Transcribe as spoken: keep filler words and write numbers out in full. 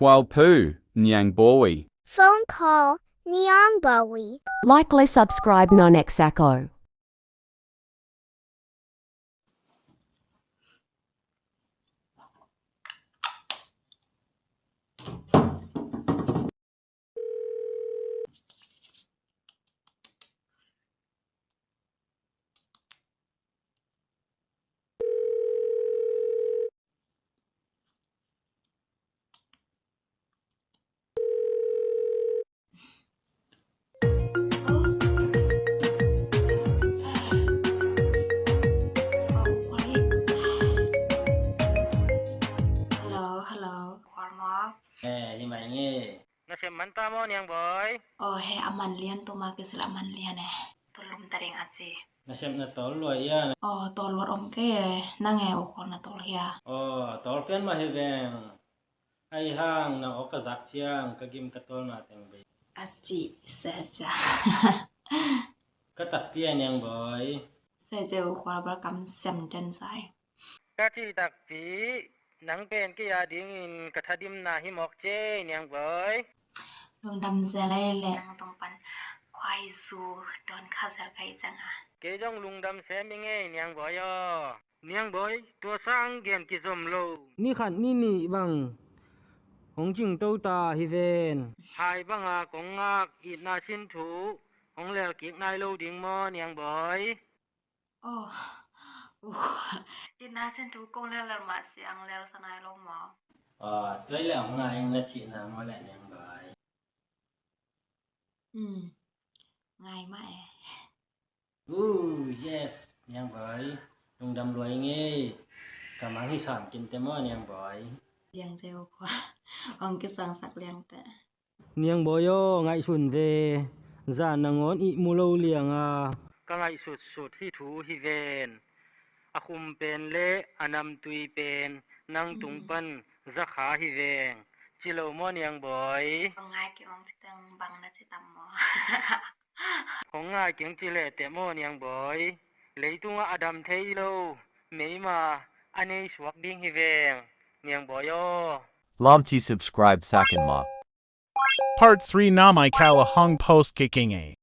Walpu, Niang Boy. Phone call, Niang Boy. Like le subscribe non X Sako. Hello, hello. Kual maw? Eh, hi mai nge. Na sem man ta maw, Niang Boy? Aw he, a man lian tu mah kisil a man lian e. Tua lum ta ding a ci. Na sem na tawl lua ia? Aw, tawl luat om kei e. Nang e, aw kual na tawl hia? Aw, tawl pian mah hi veng. Ahi hang nang aw ka zak ciang ka gim ka tawlna teng bei. A ci se cia. Ka takpi a, Niang Boy. Se cia, aw kual bal kam sem den sai. Ka cih takpi, nang pen kei a dingin ka thadimna hi mawk cei, Niang Boy. Lungdam zel ei leh nang tung pan khuaizu dawn kha zel ka hih ciang a. Kei zong lungdam sem ing ei, Niang Boy aw. Niang Boy, tua sang gen kizom lo. Ni khat ni nih bang hong cingto ta hi ven. Hai banga kong ngak itna sin thu hong lel kik nai lo ding maw, Niang Boy? Aw, u khual. Itna sin thu kong lel lel mah siang lel sa nai lo maw? Aw, tua leh hong ngai ing na cihna maw leh, Niang Boy? Um, ngai mah e. Uh, yes, Niang Boy. Lungdam lua ing ei. Ka mang hi sam kinte maw, Niang Boy? Liang cei u khual. Hong kisangsak liang teh. Niang Boy aw, ngaihsun ve. Zan nangawn ihmu lo liang a. Ka ngaihsutsut hi thu hi ven. A khum pen le a namtui pen nang tung pan za kha hi veng. Ci lo maw, Niang Boy? Kong ngai kik ong ci teng bang na ci tam maw? Kong ngai kik ci leh teh maw, Niang Boy? Leitungah a dam thei lo meima a nei suak ding hi veng, Niang Boy aw. Lam ti subscribe sakin ma. Part three na mai kau a hong post kik ing ei.